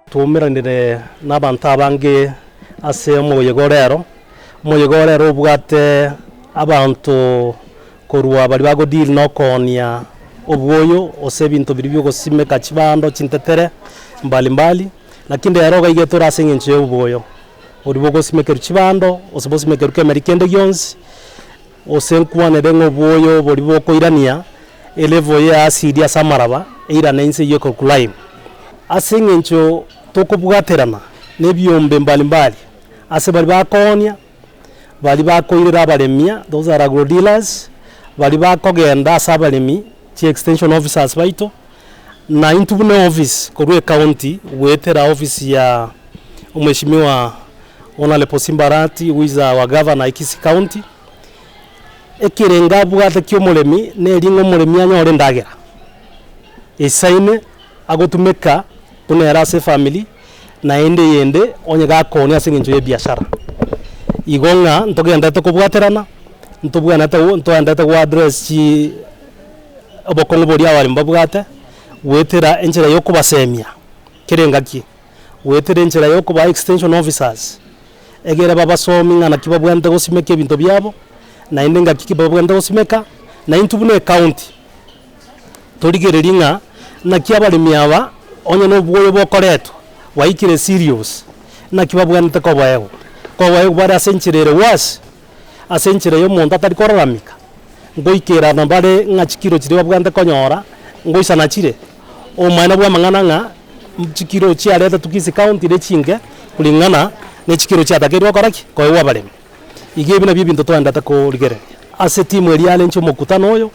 Twaumeranire nabanto abange ase omoyega ore ero, omoyega ore ero obwate abanto korwa baria bago deal na okoonia obwoyo gose ebinto biria bia ogosimeka chibando, chintetere mbali mbali, lakini rero iga iga tore ase eng'encho ya obwoyo, boria bogosimekerwa chibando gose bosimekerwe kemeri kende gionsi, gose nkwanere ng'a obwoyo boria bokoirania elevel ya acid ase amaraba eirane inse eywo ekorokwa lime. Ase eng'encho tokobwaterana na ebiombe mbali mbali ase baria bakoonia, baria bakoirera abaremia, those are agro dealers, baria bakogenda ase abaremi, chi extension officers baito, na intwe buna eofisi korwa ecounty goetera ofisi ya omweshimiwa Honourable Simba Arati who is our governor e Kisii county, ekerengo abwate kia omoremi neri ng'a omoremi anyore endagera eisaine agotumeka buna ere ase efamiri, naende eyende onye gakoonia ase eng'encho ya ebiashara. Igo ng'a ntogenderete kobwaterana, ntobwenerete ntoenderete go address chi obokong'u boria abaremi babwate, goetera enchera ya okobasemia kera engaki, goetera enchera ya okobaa extension officers, egere babasomi ng'a naki babwenerete gosimeka ebinto biabo, naende ngaki ki babwenerete gosimeka, na intwe buna ecounty, torigererie ng'a naki abaremi aba onye na obwoyo bokoretwa bwaikire serious, naki babwenerete koboegwa, koboegwa bare ase enchera ere worse, ase enchera ya omonto atari koraramika, ngoikerana bare ng'a chikiro chiria babwenerete konyora, ngoisana chire, obomaene bwa amang'ana ng'a chikiro chiaretetwe Kisii county ne chinke kulingana ne chikiro chiatakeirwe gokora ki? Koegwa abaremi. Iga ebi nabio ebinto twaendete korigereria. Ase etimu eria yare inche omokutano oyo,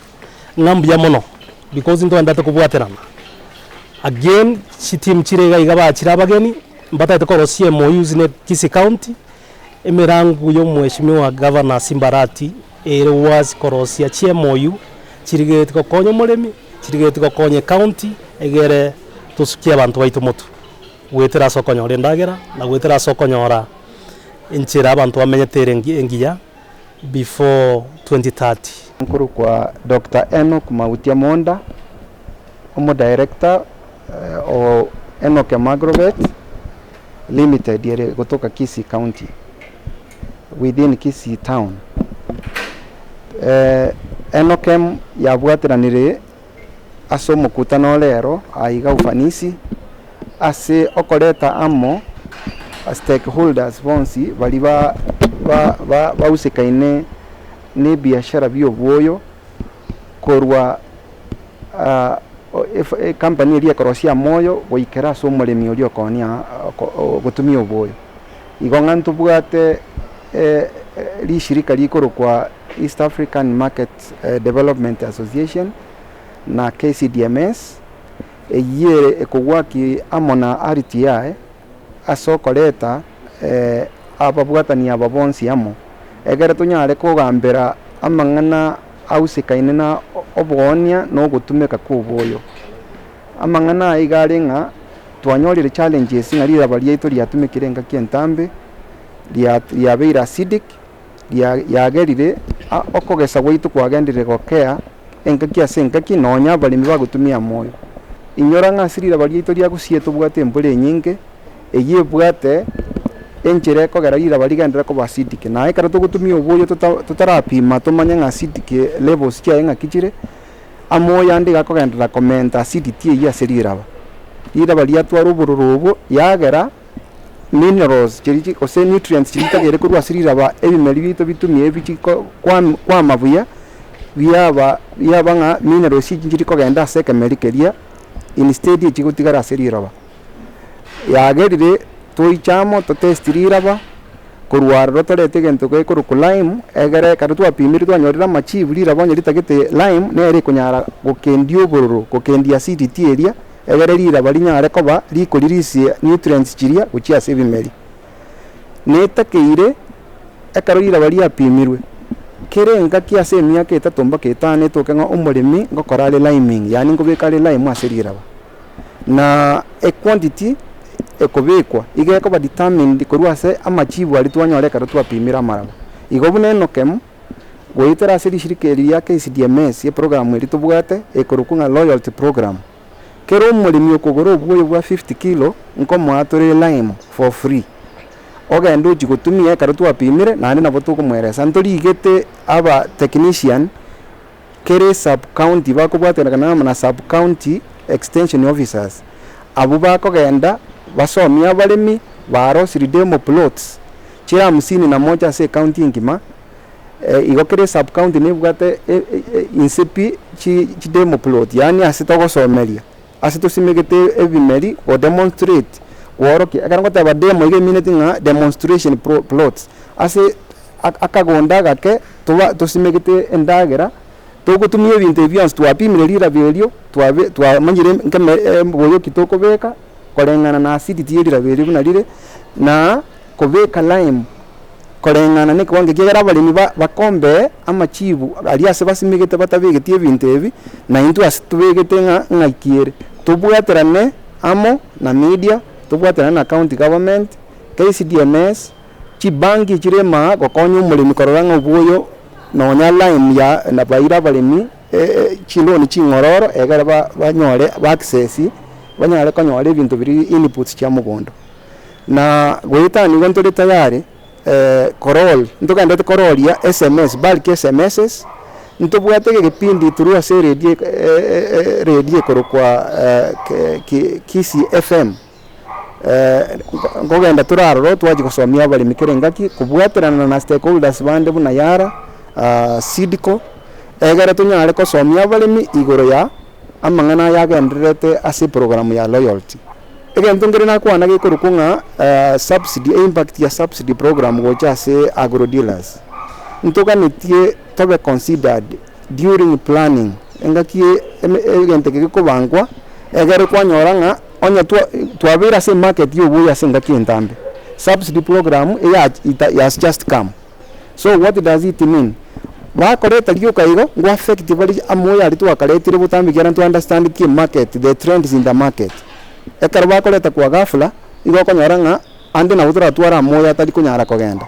ng'a mbuya mono because ntwaendete kobwaterana. Again, chitimu chire iga iga bachire abageni, mbatagete korosia MOUs ne Kisii county, emerango ya omweshimiwa Governor Simba Arati ere wazi korosia chi MOU chirigetie gokonya omoremi, chirigetie gokonya ecounty, egere tosukie abanto baito motwe, goetera ase okonyora endagera na goetera ase okonyora enchera abanto bamenyete ere engiya before 2030. Nkorokwa Doctor Enock Mautia Monda, omodirector o Enokem Agrovet Limited ere gotoka Kisii County, within Kisii Town. Enokem yabwateranire ase omokutano rero aiga ufanisi ase okoreta amo stakeholders bonsi baria bausekaine na ebiashara bia obwoyo korwa ecompany eria ekorosia amoyo goikera ase omoremi oria okoonia ogotumia obwoyo. Igo ng'a ntobwate rishirika rikorokwa East African Market Development Association na KCDMS, eyio ere ekogwaki amo na RTI ase okoreta ababwatani aba bonsi amo, ekere tonyare kogambera amang'ana ausekaine na oboonia na ogotumeka kw'oboyo. Amang'ana aya iga are ng'a twanyorire challenges ng'a riraba riaito riatumekire engaki entambe, riabeire acidic, yagerire okogesa gwaito kwagenderire gokea engaki ase engaki nonya abaremi bagotumia amoyo. Inyora ng'a ase riraba riaito ria Gusii tobwate embura enyinge, eyio ebwate enchera ekogera riraba rigenderere koba acidic. Naye ekero togotumia obwoyo totarapima tomanye ng'a acidic levels chiaye ng'aki chire, amoyo ande iga akogenderera komenta acidity eyio ase riraba. Riraba riatwara obororo obwo, yagera minerals chiria chi gose nutrients chiria chitagere korwa ase riraba ebimeri biaito bitumie ebi chiko kwam kwama buya, biaba biaba ng'a minerals echi nchiri kogenda ase ekemeri keria, instead echigotigara ase riroba. Yagerire toiche amo totesti riraba, korwa aroro torete egento gekorokwa lime, egere ekero twapimire twanyorire amachibu riraba onye ritagete lime, nere ekonyara gokendia obororo, gokendia acidity eria. Egere riraba rinyare koba rikoririsie nutrients chiria gochia ase ebimeri. Netakeire ekero riraba riapimirwe, kera engaki ase emiaka etato mpaka etano etoke ng'a omoremi ngokora are liming, yaani nkobeka are lime ase riraba. Na equantity ekobekwa iga ekoba determined korwa ase amachibu aria twanyora ekero twapimire amaraba. Igo buna enokemu. Goetera ase rishirika eri ria KCDMS, eprogramu eria tobwate ekorokwa ng'a loyalty program. Kera omoremi okogora obwoyo bwa 50 kilo, nkomoa tore lime for free. Ogende ochie gotumia ekero twapimire, naende nabo tokomoeresa. Ntorigete aba technician kere sub county bakobwatanekana amo na sub county extension officers, abwo bakogenda basomie abaremi, barosirie demo plots chire hamsini na moja ase ecounty engima, igo kera esub county nebwate inse pi chi chidemo plot yaani ase togosomeria, ase tosimegete ebimeri go demonstrate kworokia, ekero ngoteba demo iga emineti ng'a demonstration pro plots, ase akagondo agake toba tosimegete endagera, togotumia ebinto ebi bionsi twapimire riraba erio, twabe twamanyire nkeme mboyo ki tokobeka, koreng'ana na acidity ya riraba erio buna rire, na kobeka lime koreng'ana na ekewango ekiagera abaremi ba bakombee amachibu aria ase basimegete batabegeti ebinto ebi, na intwe ase tobegete ng'a ng'aki ere. Tobwaterane amo na media, tobwaterane na county government, KCDMS, chibanki chire maa gokonya omoremi korora ng'a obwoyo nonya lime ya nabaire abaremi chiloni ching'ororo egere ba banyore ba access banyare konyora ebinto biria inputs chia mogondo. Na goetania igo ntore tayari korol ntogenderete kororia sms bulk smss, ntobwate egepindi through ase eredio eredio ekorokwa ki Kisii FM, nkogenda tore aroro twachia gosomia abaremi kera engaki, kobwaterana na stakeholders bande buna Yara, Seedco, egere tonyare kosomia abaremi igoro ya amang'ana aya agendererete ase eprogram ya loyalty. Egento nkere nakwana gekorokwa ng'a subsidy, eimpact ya subsidy program gocha ase agro dealers, ntoganetie tobe considered during planning, engaki eme egento eke gekobangwa, egere kwanyora ng'a onye twa twabeire ase emarket ya obuya ase engaki entambe, subsidy program eyach ita has just come. So what does it mean? Bakoreta rioka igo, ngo affect bare amoyo aria twakaretire botambe ekiagera nto understandeti emarket, the trends in the market. Ekero bakoreta kwa ghafla, igo okonyora ng'a ande nabo toratware amoyo atari konyara kogenda.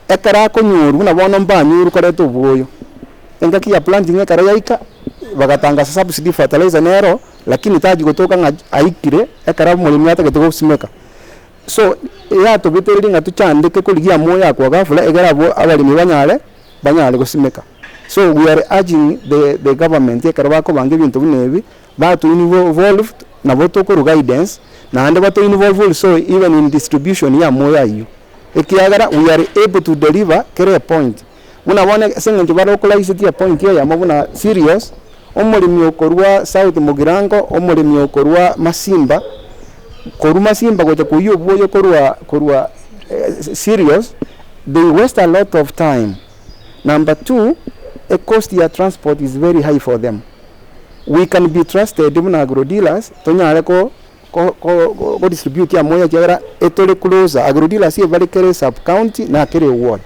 Ekero akonyorwa buna bono mbanyorwa koreta obwoyo, engaki ya planting ekero yaika, bagatangasa subsidy fertilizer nero, lakini tachi gotoka ng'a aikire ekero omoremi atagete gosimeka. So, eyatobetereria ng'a tochandeke korigia amoyo akwa ghafla egere abwo abaremi banyare banyare gosimeka. So we are urging the the government ekero bakobanga ebinto buna ebi, bato involved nabo tokorwa guidance, naende bato involve also even in distribution ya amoyo aywo, ekiagera we are able to deliver kera epoint. Buna bono ase eng'encho balocalisetie epoint eyemo buna cereals, omoremi okorwa South Mugirango, omoremi okorwa Masimba, korwa Masimba gocha koiywa obwoyo korwa korwa cereals, they waste a lot of time. Number two, ecost ya transport is very high for them. We can be trusted buna agro dealers, tonyare ko ko ko ko distribute amoyo ekiagera etore closer, agro dealers ebare kera esub county na kera eward.